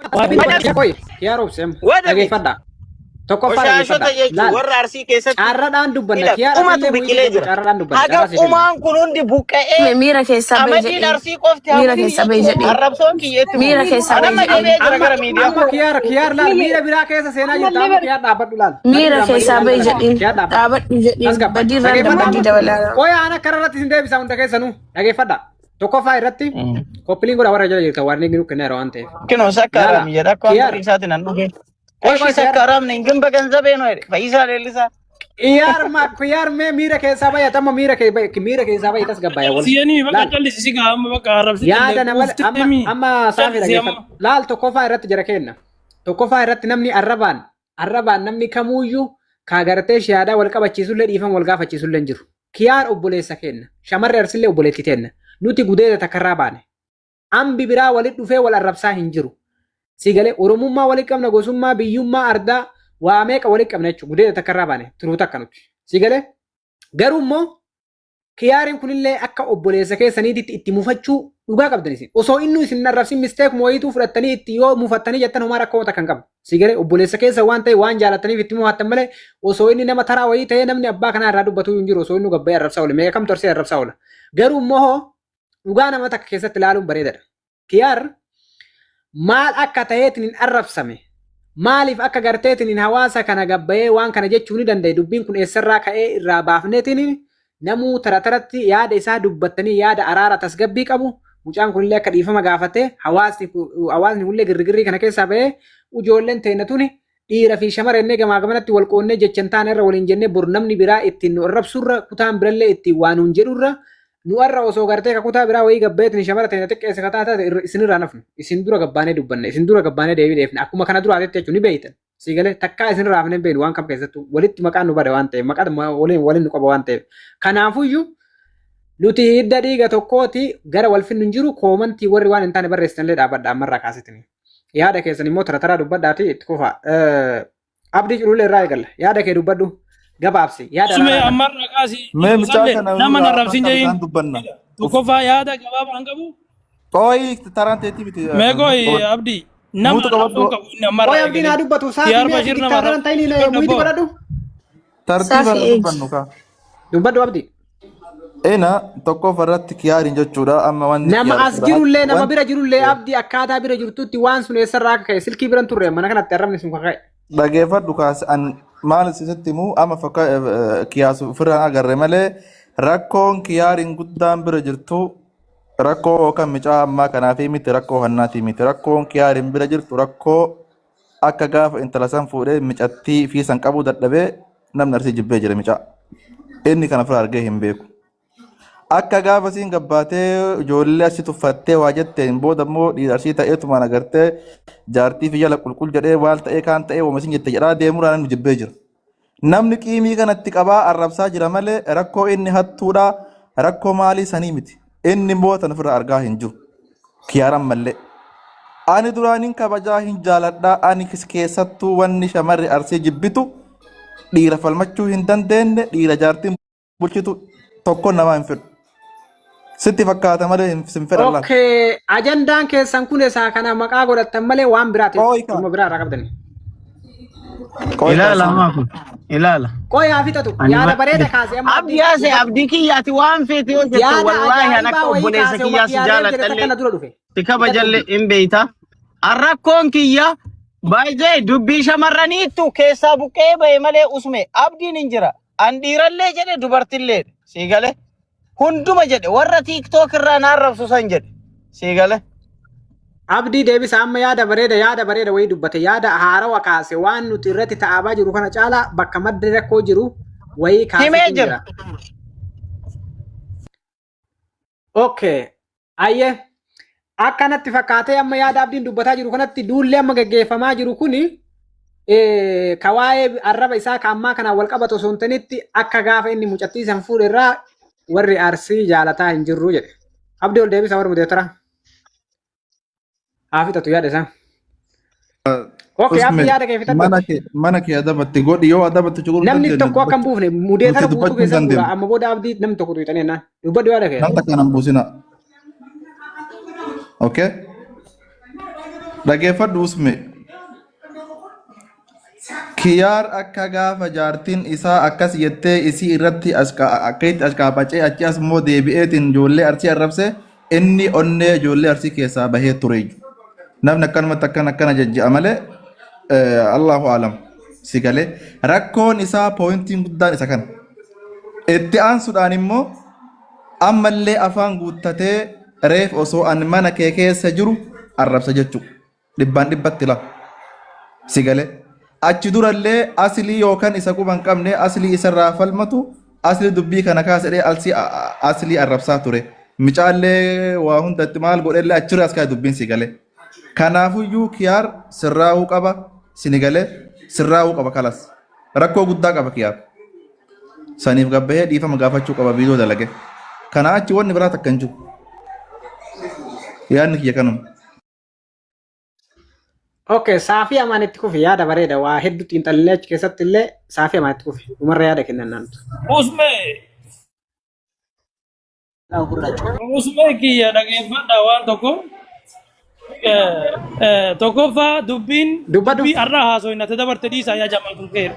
Qoy, yaa roobse amma. Wadabi. Dhageeffadhaa. Tokkoffaa Qoshaashota dhageeffadhaa. jechuun Laal. warra Arsii keessatti Carradhaan dubbanna. ila Kiyaara qumatu illee biqilee mu'iitii jira. carradhaan dubbanna. Haga Carraa siif kenna. qumaan kun hundi buqqa'ee Miira keessaa bahi qamadiin jedheen. Arsii qofti Miira hafuun keessaa bahi jedheen. arrabsoon kiyyeetti Miira keessaa bahi Anamma jedheen. deebi'ee jira Amma gara miidiyaa. amma kiyaar kiyaar laal miira biraa keessa seenaa jirta amma kiyaar dhaabbadhu laal. Miira keessaa bahi jedheen. Kiyaar dhaabbadhu. Dhaabadhu jedheen. As gabba. Badii irraan Dhageeffadhaa badii amma. dabalaa. Qoy aan akka irratti isin deebisa hunda keessanuu dhageeffadhaa. Tokkoffaa irratti koppiliin godha warra jala jirtan waan inni kenneera waan ta'eef. Kinoo sakkaaraam jedha akka waan Kiyaar. durii isaatiin an dhuge. Qoy Eshi qoy kiyaar. sakkaaraam ne hin በገንዘቤ ነው jedhe Fayyisaa Leellisaa. Kiyaar ma kiyaar mee miira keessaa bayyata amma miira kee miira keessaa bayyatas gabbaaya wal. Siyanii bakka Laal. callisi si gaa amma bakka arrabsi Yaada nama amma amma saafi dhageeffadhu. Laal tokkoffaa irratti jara kenna. Tokkoffaa irratti namni arrabaan arrabaan namni kamuuyyuu kaa gartee shahaadaa wal qabachiisullee dhiifama wal gaafachiisullee hin jiru. Kiyaar obboleessa kenna. Shamarri arsillee obboleettii teenna. Nuti gudeeda takkarraa baane. Ambi biraa walit dhufee wal arrabsaa hin jiru. Si galee Oromummaa walit qabna gosummaa biyyummaa ardaa waa meeqa walit qabna jechuudha. Gudeeda takkarraa baane turuu takka nuti. Si galee garuu immoo kiyaariin kunillee akka obboleessa keessaniititti itti mufachuu dhugaa qabdan isin. Osoo inni isin arrabsin mistake mooyituu fudhattanii itti yoo mufattanii jettan homaa rakkoo takka hin qabu. Si galee obboleessa keessa waan ta'e waan jaalataniif itti mufattan malee osoo inni nama taraa wayii ta'ee namni abbaa kanaa irraa dubbatu hin jiru osoo inni gabbayee arrabsaa oola. Meeqa kamtu arsee arrabsaa oola. Garuu immoo hoo dhugaa nama takka keessatti ilaaluun bareedaadha. Kiyaar maal akka ta'eetiin hin arrabsame maaliif akka garteetiin hin hawaasa kana gabbayee waan kana jechuu ni danda'e dubbiin kun eessarraa ka'ee irraa baafneetiin namuu tara taratti yaada isaa dubbattanii yaada araara tasgabbii qabu mucaan kunillee akka dhiifama gaafatee hawaasni hawaasni kunillee girrigirrii kana keessaa ba'ee ijoolleen teenya tuni dhiira fi shamara innee gamaa gamanatti wal qoonnee jecha hin taane irra waliin jennee bor namni biraa ittiin nu arrabsurra kutaan birallee ittiin waa nuun jedhurra nu arra osoo gartee ka kutaa biraa wayii gabbeetiin shamara teenya xiqqeesse kataa taate isinirraa nafnu isin dura gabbaanee dubbanne isin dura gabbaanee deebii deefne akkuma kana duraatitti jechuun ni beeytan sii galee takkaa isinirraa hafnee hin beeknu waan kam keessattuu walitti maqaan nu bade waan ta'eef maqaa waliin waliin nu qaba waan ta'eef kanaafuyyuu nuti hidda dhiiga tokkooti gara wal finnu hin jiru koomantii warri waan hin taane barreessitanillee dhaabadha ammarraa kaasitanii. Yaada keessan immoo tara taraa dubbadhaati itti kufaa. Abdii Culullee irraa eegalla. Yaada kee dubbadhu. Gabaabsi. Yaada Sumee araaraa. ammarraa kaasi. Mee mucaa kana Nama nurraa narrabsin afaan jedhin. isaan dubbanna. Tokkoffaa yaada gabaabaa hin qabu. Qooyi taraan teetii miti. Mee qoy Abdii nama Muutu qabadhu. arrabsuu qabu inni ammarraa Qoy Abdiin haa dubbatu. Saafi Kiyaar mee ati Bashir nama diktaatara hin ta'in arrabsuu muyitii godhadhu. Tartiibaan Saafi eegi. dubbannu kaa. Dubbadhu Abdii. Ina tokkoffaa irratti kiyaariin jechuudha amma wanni Nama kiyaar as jirullee nama wanti bira jirullee Abdii akkaataa bira jirtutti waan sun eessarraa akka ka'e silkii biran turre mana kanatti arrabni sun kan ka'e. Dhageeffadhu kaas an maal sitti himu amma fakka kiyaas ofirraan agarre malee rakkoon kiyaariin guddaan bira jirtu rakkoo yookaan micaa ammaa kanaafi miti rakkoo hannaatii miti rakkoon kiyaariin bira jirtu rakkoo akka gaafa intala san fuudhee micattii fi san qabuu dadhabee namni arsii jibbee jira micaa inni kana ofirraa argee hin beeku. Akka gaafa siin gabbaatee ijoollee achi tuffattee waa jetteen booda immoo dhiira arsii ta'eetumaan agartee jaartii fi jala qulqul jedhee waal ta'ee kaan ta'ee wama siin jette jedhaa deemuudhaan namni jibbee jira. Namni qiimii kanatti qabaa arrabsaa jira malee rakkoo inni hattuudha rakkoo maalii sanii miti. Inni immoo tan ofirraa argaa hin jiru. Kiyaaran mallee. Ani duraaniin kabajaa hin jaaladhaa ani keessattuu wanni shamarri arsii jibbitu dhiira falmachuu hin dandeenye dhiira jaartiin bulchitu tokko namaa hin fedhu. Sitti fakkaata malee hin sin fedhan laal. Okay, ajandaan keessan kun isaa kana maqaa godhattan malee waan biraati. Qooyi kaa. Dhimma biraa irraa qabdani. Qooyi Ilaala kaa. ammaa kun ilaala. Qoy haa fixatu. Ani Yaada ma- bareeda kaase amma Abdii haase abdii kiyyaati waan feete yoo jette Yaada wallaahi an ajaa'ibaa akka wayii obboleessa kaase kiyyaa si uma kiyaaree jedhe jaaladhallee takka na dura dhufe. si kabajallee hin beeyta. Rakkoon kiyya baay'ee dubbii shamarraniittu keessaa buqqee ba'e malee usme abdiin hin jira. An dhiirallee jedhe dubartillee sii gale. Hunduma jedhe warra TikTok irraa na arrabsu san jedhe sii gale. Abdii deebisa amma yaada bareeda yaada bareeda wayii dubbate yaada haarawa kaase waan nuti irratti ta'abaa jiru kana caalaa bakka maddi rakkoo jiru wayii Himee kaasetu jira. jira. Okay. Ayyee. Akkanatti fakkaatee amma yaada abdiin dubbataa jiru kanatti duulli amma gaggeeffamaa jiru kuni ka waa'ee arraba isaa ka ammaa kanaan wal qabatu osoo hin ta'initti akka gaafa inni mucattii san fuudhe irraa warri arsii jaalataa hin jirru jedhe. Abdii ol deebisa warri mudeetara. Haa fixatu yaada isaa. Okay, Usme, abdii yaada kee fixadhu. Mana kee adabatti godhi yoo adabatti cuquluu Namni dandeenye tokko akka hin buufne mudeetara nuti guutuu dubbachuu hin keessa buura dandeenyu. amma booda abdii namni tokko tuqxanii jennaan. Dubbadhu yaada kee. Nam takkaan hin buusina. Okay? Dhageeffadhu usme. Kiyaar akka gaafa jaartiin isaa akkas jettee isii irratti akka itti ashkaabacee achi as immoo deebi'eetiin ijoollee Arsii arrabse, inni onnee ijoollee Arsii keessaa bahee ture. Namni akkanumatti akkana akkana jejje'a malee, Allahu alam, si galee rakkoon isaa pointiin guddaan isa kana. Itti aansuudhaan immoo ammallee afaan guuttatee reef osoo an mana kee keessa jiru arrabsa jechuudha. Dhibbaan dhibbatti lama. Si galee. Achi durallee aslii yookaan isa quba hin qabne, aslii isarraa falmatu, aslii dubbii kana kaasedhee alsii aslii arrabsaa ture. Micaallee waa hundatti maal godhellee achirraa as kaa'e dubbiin, si galee. Kanaafuyyuu Kiyaar sirraa'uu qaba, sini galee, sirraa'uu qaba kalas. Rakkoo guddaa qaba Kiyaar. Saniif gabbahee dhiifama gaafachuu qaba viidiyoo dalage. Kanaa achi wanni biraa takka hin jiru. Yaadni kiyya kanuma. Okay, saafii amaan itti kufi, yaada bareeda, waa hedduu xiinxallee achi keessatti illee saafii amaan itti kufi dhumarra yaada kennan naantu. Usmee usmee kiyya, dhageeffadha waan tokko. Tokkoffaa dubbiin Dubbadhu. dubbii har'aa haasoyna ta dabarte dhiisaa, yaa jamaa kun keera.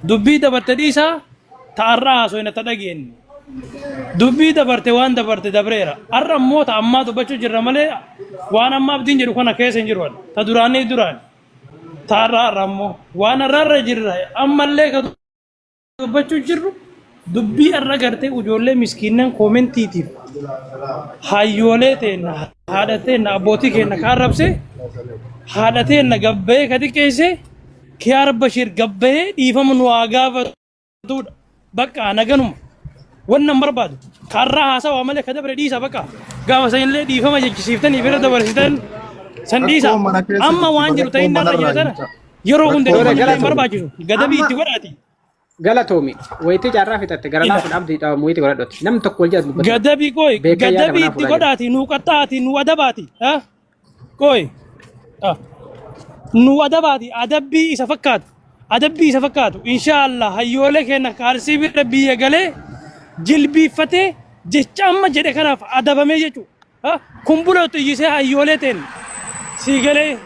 Dubbii dabarte dhiisaa, ta har'aa haasoyna ta dhageenye. Dubbii dabarte waan dabarte dabreera. Har'a immoo ta ammaa dubbachuu jirra malee waan amma Abdiin jedhu kana keessa hin jiru. Ta duraanii duraan. Ta har'aa har'a immoo waan har'aarra jirra, ammallee ka dubbachuu jirru dubbii har'a gartee ijoollee miskiinnan koomentiitiif hayyoolee teenna, haadha teenna, abbootii keenna ka arrabse, haadha teenna gabbahee ka xiqqeesse, Kiyaar Bashiir gabbahee dhiifama nu haa gaafatudha. Bakka naganuma. Wannan barbaadu. Karraa haasawaa malee ka dabre dhiisa bakka. Gaafa sanillee dhiifama jechisiiftanii bira dabarsitan san dhiisa. Rakkoon mana keessa Amma jirti, waan jiru rakkoon ta'in narra jira manarraa tana. jirta. Yeroo hunda Rakkoon dhiifama illee hin Galatoomi. barbaachisu. Gadabii Amma itti godhaati. galatoomi. Wayitii carraa fixatte gara laafuun Abdii dhawamu wayitii godhadhutti. Namni tokko wal jala dubbata. Gadabii qoy Beekaa yaada gadabii manaa itti fuudhaa jira. godhaati, nuu qaxxaati, nuu adabaati. Ha? Qoy. Ah. Nu adabaati, adabbii isa fakkaatu. Adabbii isa fakkaatu. Inshaallah hayyoolee keenya kaarsii bira biyya galee jilbiiffatee jecha amma jedhe kanaaf adabamee jechuudha. Kumbula xiyyisee hayyoolee teenna. Sii galee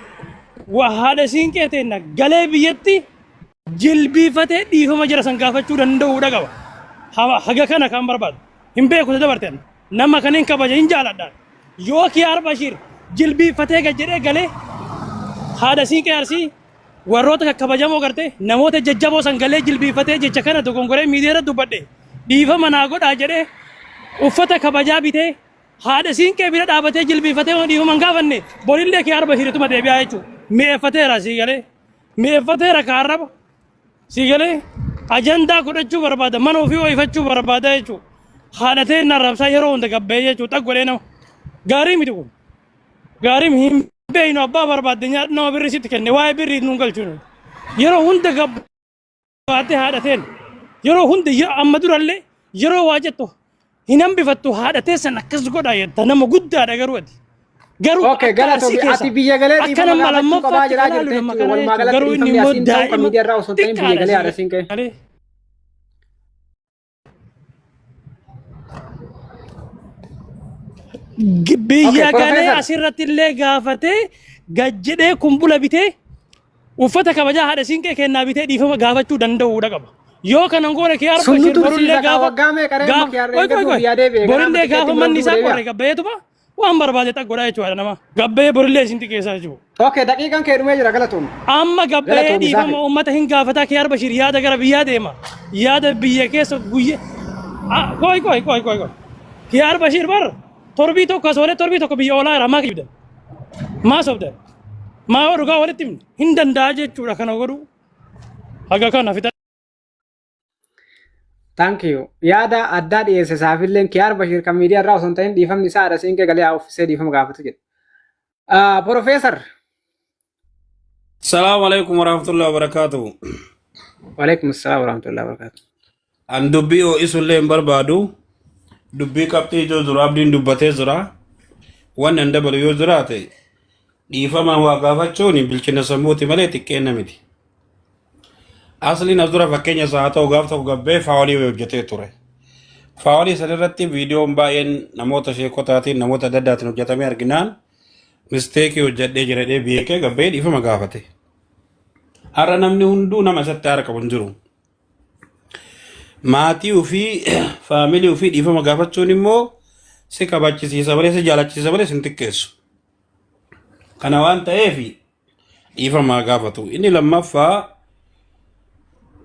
waa haadha siinqee teenna galee biyyatti jilbiifatee dhiifama jara san gaafachuu danda'uudha qaba. Haga kana kan barbaadu. Hin beeku isa dabarteen. Nama kan hin kabaja, hin jaaladha. Yoo Kiyaar Bashiir jilbiifatee gad jedhee galee haadha siinqee Arsii warroota kakkabajamoo garte namoota jajjaboo san galee jilbiifatee jecha kana dogongoree miidiyaa irra dubbadhe dhiifama naa godhaa jedhee uffata kabajaa bitee haadha siinqee bira dhaabatee jilbiifatee waan dhiifama hin gaafanne, borillee Kiyaar Bashiirituma deebi'aa jechuudha. Mi'eeffateera, sii galee. Mi'eeffateera kaarraba. Sii galee, ajandaa godhachuu barbaada, mana ofii ho'ifachuu barbaada jechuudha. Haadha ta'e narrabsaa yeroo hunda gabbee jechuudha. Xag godhee nama. Gaarii miti kun. Gaarii hin beeknu, abbaa barbaadde nyaadhu, nama birrii sitti kenne waa'ee birrii nuun galchuun. Yeroo hunda gabbaatee haadha ta'e yeroo hunda amma durallee yeroo waa jettu hin hambifattu, haadha teessan akkas godha jetta, nama guddaadha garuu ati. Garuu Okay, akka Arsii galatoomi. keessa Ati biyya galee akka dhiifama nama gaafachuu qabaa lammaffaatti jedhaa kan jirte laalu nama jechuudha. kana Walumaa jechuudha. galatti Garuu inni dhiifamni immoo asiin ta'u kan daa'ima miidiyaa irraa osoo hin ta'in biyya xiqqaadha galee haadha si siinqee. galee. Okay, Biyya galee Professor. asirratti illee gaafatee gad jedhee kumbula bitee uffata kabajaa haadha siinqee kennaa bitee dhiifama gaafachuu danda'uudha qaba. Yoo kana hin goone Kiyaar Sun Bashiir nutu borullee tursiisa kaa gaafa waggaa meeqa reemma gaafa Kiyaar qoy qoy eeggadhu qoy biyyaa deebi'e ganaa borillee tikeetti gaafa manni muramtuu isaa deebi'a. qorre gabbayeetuma waan barbaade xag godhaa jechuudha, nama gabbayee borillee isin xiqqeessaa jechuudha. Okay, daqiiqaan kee dhumee jira, galatoomi. Amma gabbayee Galatoomi dhiifama Saafi. uummata hin gaafataa Kiyaar Bashiir, yaada gara biyyaa deema. Yaada biyya keessa guyya. Qoy qoy qoy qoy qoy. Kiyaar Bashiir bar torbii tokko as oolee torbii tokko biyya oolaa jira, maa kijibdan? Maa sobdan? Maa dhugaa walitti himne? Hin danda'a jechuudha kana godhuu. Haga kana fixa. Thank you. Yaada addaa dhiyeesse Saafilleen, Kiyaar Bashiir kan miidiyaa irraa osoo hin ta'in dhiifamni isaa haadha siinqee galee haa uffisee dhiifama gaafatu jedhe. Professor. Salaamu alaikum warahmatullahi wabarakatuh. Waalaikum assalam warahmatullahi wabarakatuh. An dubbii ho'isullee hin barbaadu. Dubbii qabxii ijoo jiru Abdiin dubbatee jira. Wanni an dabalu yoo jiraate, dhiifama waa gaafachuun bilchina sammuuti malee xiqqeenna miti. Asliin as dura fakkeenya isaa haa ta'u, gaaf tokko gabbee faawolii hojjetee ture. Faawolii san irratti viidiyoon baay'een namoota sheekotaatiin, namoota adda addaatiin hojjetamee arginaan Mistake hojjedhee jira jedhee beekee gabbee dhiifama gaafate. Har'a namni hunduu nama isatti aara qabu hin jiru. Maatii ofii, family ofii dhiifama gaafachuun immoo si kabachisiisa malee, si jaalachiisa malee si hin xiqqeessu. Kana waan ta'eef dhiifama gaafatu. Inni lammaffaa,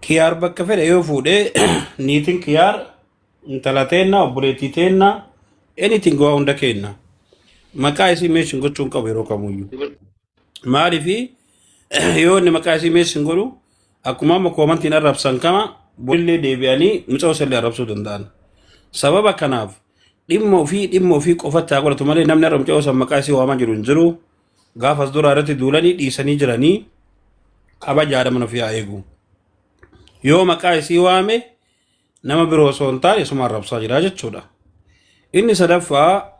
Kiyaar bakka fedhe yoo fuudhee, niitiin Kiyaar intala teenna, obboleettii teenna, anything, waa hunda kenna. Maqaa isii mention gochuu hin qabu yeroo kamuyyuu. Maaliifi yoo inni maqaa isii mention godhu, akkuma amma commentiin arrabsan kama bolillee deebi'anii mucaa isallee arrabsuu danda'an. Sababa kanaaf dhimma ofii qofatti haa godhatu malee namni har'a mucaa san maqaa isii waamaa jiru hin jiru. Gaafas duraa irratti duulanii dhiisanii jiranii kabajaadha, mana ofii haa eegu. Yoo maqaa isii waame nama biroo osoo hin taane isuma arrabsaa jira jechuudha. Inni sadaffaa,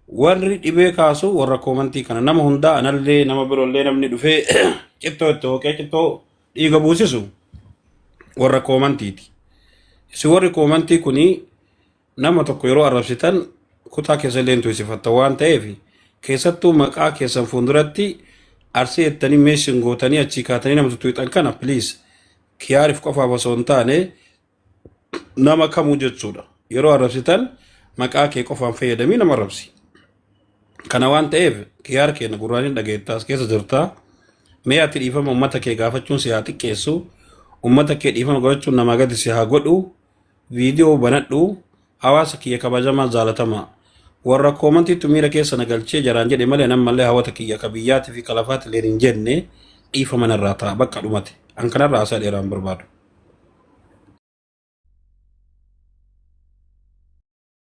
warri dhibee kaasu warra commentii kana, nama hundaa, anallee nama biroollee, namni dhufee cittoo itti hooqee cittoo dhiiga buusisu warra commentiiti. Isin warri commentii kuni nama tokko yeroo arrabsitan kutaa keessa illee tuysifatta waan ta'eef, keessattuu maqaa keessan fuulduratti Arsii jettanii mention gootanii achii kaatanii nama tuttuuxan kana, please, Kiyaariif qofaaf osoo hin taane nama kamuu jechuudha. Yeroo arrabsitan maqaa kee qofaan fayyadamii nama arrabsi. Kana waan ta'eef Kiyaar keenya gurraan dhageettaas keessa jirta. Mee ati dhiifama uummata kee gaafachuun si haa xiqqeessu. Uummata kee dhiifama godhachuun namaa gadi si haa godhu. Viidiyoo banadhu, hawaasa kiyya kabajamaa jaalatamaa. Warra commentiitu miira keessa na galchee jaraan jedhe malee nammallee hawata kiyya ka biyyaatii fi kalafaati illee hin jenne, dhiifama narraa ta'a, bakka dhumate. An kanarraa haasaa dheeraa hin barbaadu.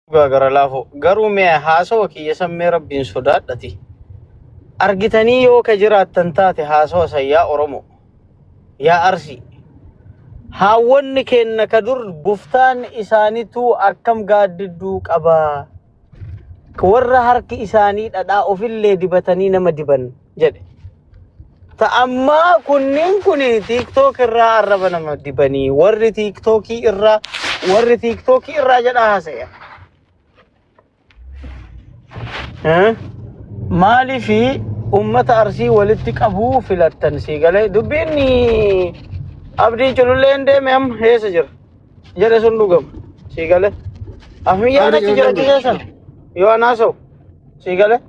Dhugaa gara laafoo. Garuu mee haasawa kiyya sammee rabbiin sodaadhati. Argitanii yoo ka jiraattan taate haasawa san, yaa Oromoo, yaa Arsii. Haawwanni keenna ka dur guftaan isaaniitu akkam gaaddidduu qabaa. Warra harki isaanii dhadhaa ofillee dibatanii nama diban jedhe. Ta ammaa kunniin kun TikTok irraa arraba nama dibanii, warri TikTokii irraa jedhaa haasa'e. Eh? Maaliifi ummata Arsii walitti qabuu filattan? Sii galee dubbiin Abdii Cululleen deeme amma eessa jira jedhe sun dhugama, sii galee. Afmiyyaan achi jira gisee sana yoo an haasa'u, sii galee.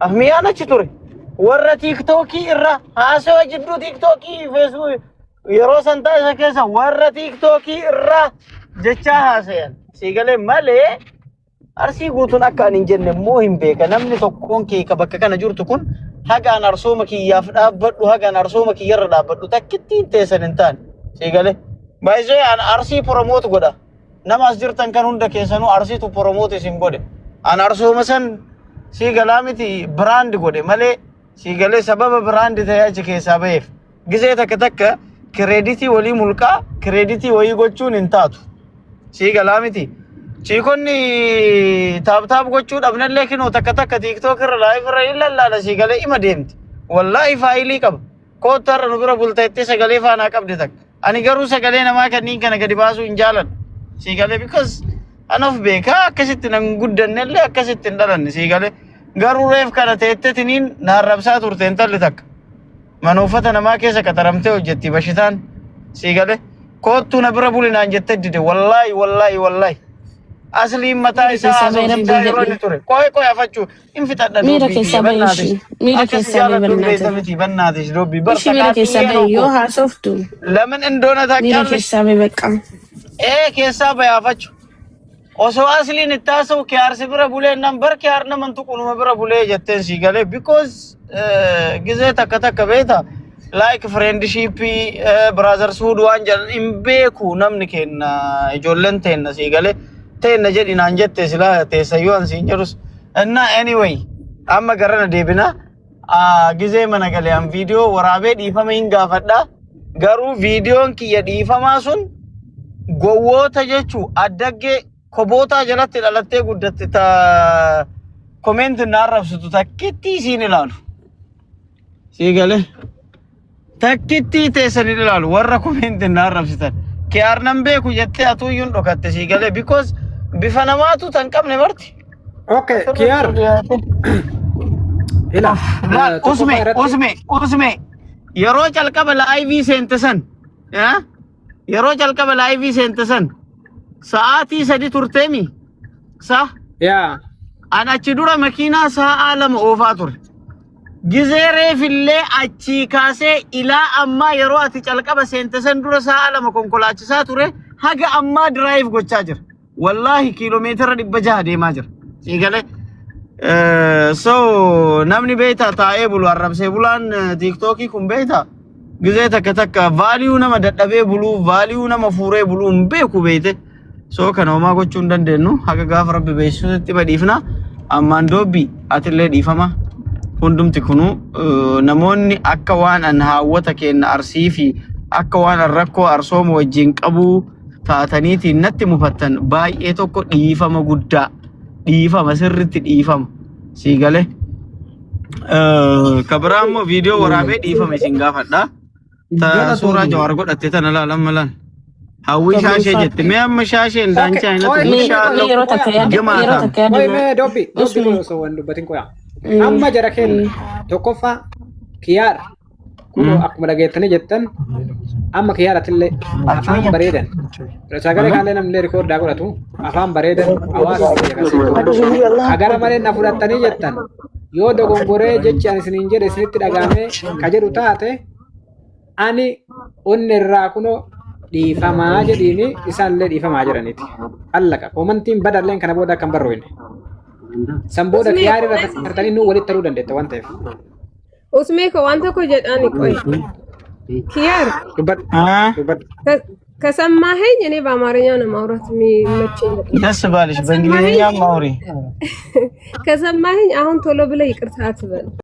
Afmiyyaan achi ture. Warra TikTokii irraa haasawa jidduu TikTokii, Facebook yeroo san taasisa keessa warra TikTokii irraa jechaa haasayan, sii galee malee Arsii guutuun akka ani hin jenne immoo hin beeka. Namni tokkoon kee ka bakka kana jirtu kun hagaan arsooma kiyyaaf dhaabbadhu, hagaan arsooma kiyyarra dhaabbadhu takkittiin teessan hin taane. Sii galee. Baay'isee an Arsii promote godha. Nama as jirtan kan hunda keessanuu Arsiitu promote isin godhe. An arsooma san, sii galaa miti, brand godhe malee, sii galee, sababa brand ta'ee achi keessaa baheef. Gizee takka takka creditii walii mulqaa creditii wayii gochuun hin taatu. Sii galaa miti. Chiikonni tap tap gochuu dhabnallee kinoo takka takka TikTok irra live irra hin lallaala, sii galee, ima deemti. Wallaahi faayilii qaba. Koottu har'a nu bira bulta jettee sagalee faanaa qabde takka. Ani garuu sagalee namaa kanneen kana gadi baasuu hin jaaladhu. Sii galee, because an of beekaa, akkasitti nan guddannellee akkasitti hin dhalanne, sii galee. Garuu reef kana teettetiniin naarrabsaa turte intalli takka. Mana uffata namaa keessa qaxaramtee hojjetti bashitaan, sii galee. Koottuu na bira buli naan jettee dide, wallaahi wallaahi wallaahi. Asliin mataa Miira isaa keessaa bahi, haasofsiisaa rabbii yeroo inni jedhi. ture. Qoy qoy, afachuu hin fixadha Miira dubbii keessaa kiyya bahi bannaatis. ishii. Miira Akka si keessaa bahi jaaladhu hin beekta bannaate. miti bannaatis dubbii. Bar Ishii miira keessaa taqaaxiyyee bahi yoo noo haasoftu. ለምን እንደሆነ Miira ታውቂያለሽ? keessaa bahi bakka. Ee, keessaa bahi afachu. Osoo asliin itti haasa'u kiyaarsi bira bulee nan bar kiyaar naman tuqunuma bira bulee jetteen, sii galee, because gizee takka takka beeta like friendship, brotherhood waan jedhan hin beeku namni kenna, ijoolleen teenna, sii galee, teenna jedhi naan jette silaa teessayyuu an siin jedhus. Inna anyway amma garana deebina. Gizee mana galee an viidiyoo waraabee dhiifama hin gaafadha, garuu viidiyoon kiyya dhiifamaa sun gowwoota jechuu addaggee kobootaa jalatti dhalattee guddatte ta comment na arrabsitu takkitti isiin ilaalu. Sii galee takkittii teessan hin ilaalu warra comment na arrabsitan. Kiyaar nan beeku jettee atuuyyuun dhokatte, sii galee, because bifa namaatu tan qabne marti. Okay, Asirratti Kiyaar dhiyaate. Ila Laal, tokkoffaa usme, irratti usme, usme. Yeroo jalqaba live seente san, yeroo jalqaba live seente san, sa'aatii 3 turteemi? Sa? Yaa. An achi dura makiinaa sa'aa 2 oofaa ture. Gizee reefillee achii kaasee ilaa ammaa yeroo ati calqaba seente san dura sa'aa 2 konkolaachisaa ture, haga ammaa drive gochaa jira. Wallaahi kiiloomeetira 600 deemaa jira. Sii galee. So namni beektaa taa'ee bulu arrabsee bulaan TikTokii kun beektaa gizee takka takka value nama dadhabee buluu, value nama fuuree buluu hin beeku beeyte. So kana homaa gochuu hin dandeenyu, haga gaafa rabbi beeksisutti badhiifna. Ammaan doobbi atillee dhiifama. Hundumti kunuu namoonni akka waan an haawwata kenna Arsii fi akka waan an rakkoo arsooma wajjin qabuu taataniitiin natti mufattan baay'ee tokko dhiifama guddaa, dhiifama sirritti, dhiifama sii galee. Kabiraa immoo viidiyoo waraabee dhiifama isin gaafadha. Ta suuraa Jawaar godhatte tana laalan malan. Hawwii shaashee jette. Mee amma shaasheen daanchaa hin Qoy, Mee mee yeroo takka yaada yeroo Gemaata. takka yaada Qoy mee dobbi dobbi Usme. qoy osoo waan dubbatin qoya. Amma jara keenya tokkoffaa kiyaar kunoo akkuma dhageettanii jettan amma kiyaaratillee afaan bareedan sagalee kaallee namni record godhatu afaan bareedan hawaasa biyya kasee agara malee na fudhattanii jettan yoo dogongoree jechi ani isiniin jedhe isinitti dhagaamee ka jedhu taate ani onni irraa kunoo dhiifamaa jedhiini isaallee dhiifamaa jedhaniiti. Allaqa commentiin badalleen kana booda akka hin barroofne. San booda Usmee kiyaar irra tartanii nuu walitti taruu dandeetta waan ta'eef. Usmee ko waan tokko jedhaani ቆይ ኪያር Dubbadhu dubbadhu. ከሰማኸኝ እኔ በአማርኛ ነው ማውራት የሚመቸኝ። በጣም ደስ ባልሽ በእንግሊዝኛም አውሪ። ከሰማኸኝ አሁን ቶሎ ብለህ ይቅርታ አትበል።